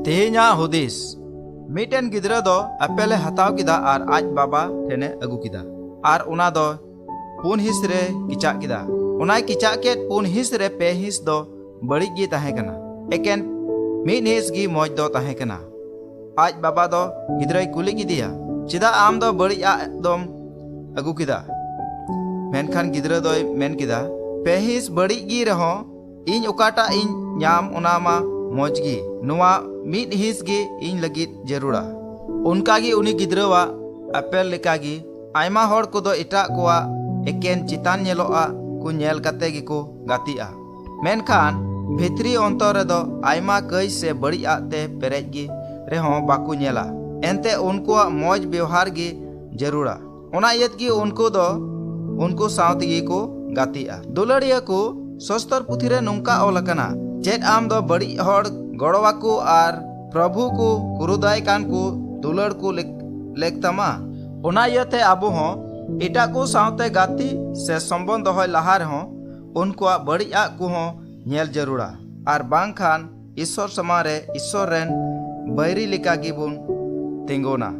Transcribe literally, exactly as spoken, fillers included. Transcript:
ᱛᱮᱦᱮᱧᱟᱜ ᱦᱩᱫᱤᱥ᱾ ᱢᱤᱫᱴᱮᱱ ᱜᱤᱫᱽᱨᱟᱹ ᱫᱚ ᱟᱯᱮᱞ ᱮ ᱦᱟᱛᱟᱣ ᱠᱮᱫᱟ ᱟᱨ ᱟᱡ ᱵᱟᱵᱟ ᱴᱷᱮᱱᱮ ᱟᱹᱜᱩ ᱠᱮᱫᱟ, ᱟᱨ ᱚᱱᱟ ᱫᱚ ᱯᱩᱱ ᱦᱤᱸᱥ ᱨᱮ ᱠᱮᱪᱟᱜ ᱠᱮᱫᱟ᱾ ᱚᱱᱟᱭ ᱠᱮᱪᱟᱜ ᱠᱮᱫ ᱯᱩᱱ ᱦᱤᱸᱥ ᱨᱮ ᱯᱮ ᱦᱤᱸᱥ ᱫᱚ ᱵᱟᱹᱲᱤᱡ ᱜᱮ ᱛᱟᱦᱮᱸ ᱠᱟᱱᱟ, ᱮᱠᱮᱱ ᱢᱤᱫ ᱦᱤᱸᱥ ᱜᱮ ᱢᱚᱡᱽ ᱫᱚ ᱛᱟᱦᱮᱸ ᱠᱟᱱᱟ᱾ ᱟᱡ ᱵᱟᱵᱟ ᱫᱚ ᱜᱤᱫᱽᱨᱟᱹᱭ ᱠᱩᱞᱤ ᱠᱮᱫᱮᱭᱟ, "ᱪᱮᱫᱟᱜ ᱟᱢ ᱫᱚ ᱵᱟᱹᱲᱤᱡ ᱟᱜ ᱫᱚᱢ ᱟᱹᱜᱩ ᱠᱮᱫᱟ?" ᱢᱮᱱᱠᱷᱟᱱ ᱜᱤᱫᱽᱨᱟᱹ ᱫᱚᱭ ᱢᱮᱱ ᱠᱮᱫᱟ, "ᱯᱮ ᱦᱤᱸᱥ ᱵᱟᱹᱲᱤᱡ ᱜᱮ ᱨᱮᱦᱚᱸ, ᱤᱧ ᱚᱠᱟᱴᱟᱜ ᱤᱧ ᱧᱟᱢ, ᱚᱱᱟ ᱢᱟ ᱢᱚᱡᱽ ᱜᱮ᱾ ᱱᱚᱣᱟ ᱢᱤᱫ ᱦᱤᱸᱥ ᱜᱮ ᱤᱧ ᱞᱟᱹᱜᱤᱫ ᱡᱟᱹᱨᱩᱲᱟ᱾" ᱚᱱᱠᱟᱜᱮ ᱩᱱᱤ ᱜᱤᱫᱽᱨᱟᱹᱣᱟᱜ ᱟᱯᱮᱞ ᱞᱮᱠᱟᱜᱮ ᱟᱭᱢᱟ ᱦᱚᱲ ᱠᱚᱫᱚ ᱮᱴᱟᱜ ᱠᱚᱣᱟᱜ ᱮᱠᱮᱱ ᱪᱮᱛᱟᱱ ᱧᱮᱞᱚᱜᱼᱟ ᱠᱚ ᱧᱮᱞ ᱠᱟᱛᱮ ᱜᱮᱠᱚ ᱜᱟᱛᱮᱜᱼᱟ, ᱢᱮᱱᱠᱷᱟᱱ ᱵᱷᱤᱛᱨᱤ ᱚᱱᱛᱚᱨ ᱨᱮᱫᱚ ᱟᱭᱢᱟ ᱠᱟᱹᱭ ᱥᱮ ᱵᱟᱹᱲᱤᱡ ᱟᱜ ᱛᱮ ᱯᱮᱨᱮᱡ ᱜᱮ ᱨᱮᱦᱚᱸ ᱵᱟᱠᱚ ᱧᱮᱞᱟ᱾ ᱮᱱᱛᱮ ᱩᱱᱠᱩᱣᱟᱜ ᱢᱚᱡᱽ ᱵᱮᱣᱦᱟᱨ ᱜᱮ ᱡᱟᱹᱨᱩᱲᱟ᱾ ᱚᱱᱟ ᱤᱭᱟᱹᱛ ᱜᱮ ᱩᱱᱠᱩ ᱫᱚ ᱩᱱᱠᱩ ᱥᱟᱶ ᱛᱮᱜᱮ ᱠᱚ ᱜᱟᱛᱮᱜᱼᱟ᱾ ᱫᱩᱞᱟᱹᱲᱤᱭᱟᱹ ᱠᱚ, ᱥᱚᱥᱛᱚᱨ ᱯᱩᱛᱷᱤ ᱨᱮ ᱱᱚᱝᱠᱟ ᱚᱞ ᱟᱠᱟᱱᱟ, "ᱪᱮᱫ ᱟᱢ ᱫᱚ ᱵᱟᱹᱲᱤᱡ ᱦᱚᱲ ᱜᱚᱲᱚᱣᱟᱠᱚ ᱟᱨ ᱯᱨᱚᱵᱷᱩ ᱠᱚ ᱠᱩᱨᱩᱫᱟᱭ ᱠᱟᱱ ᱠᱚ ᱫᱩᱞᱟᱹᱲ ᱠᱚ ᱞᱮᱠ-, ᱞᱮᱠ ᱛᱟᱢᱟ?" ᱚᱱᱟ ᱤᱭᱟᱹᱛᱮ ᱟᱵᱚ ᱦᱚᱸ ᱮᱴᱟᱜ ᱠᱚ ᱥᱟᱶᱛᱮ ᱜᱟᱛᱮ ᱥᱮ ᱥᱚᱢᱵᱚᱱ ᱫᱚᱦᱚᱭ ᱞᱟᱦᱟ ᱨᱮᱦᱚᱸ ᱩᱱᱠᱩᱣᱟᱜ ᱵᱟᱹᱲᱤᱡ ᱟᱜ ᱠᱚᱦᱚᱸ ᱧᱮᱞ ᱡᱟᱹᱨᱩᱲᱟ, ᱟᱨ ᱵᱟᱝᱠᱷᱟᱱ ᱤᱥᱥᱚᱨ ᱥᱟᱢᱟᱝ ᱨᱮ ᱤᱥᱥᱚᱨ ᱨᱮᱱ ᱵᱟᱹᱭᱨᱤ ᱞᱮᱠᱟ ᱜᱮᱵᱚᱱ ᱛᱤᱸᱜᱩᱱᱟ᱾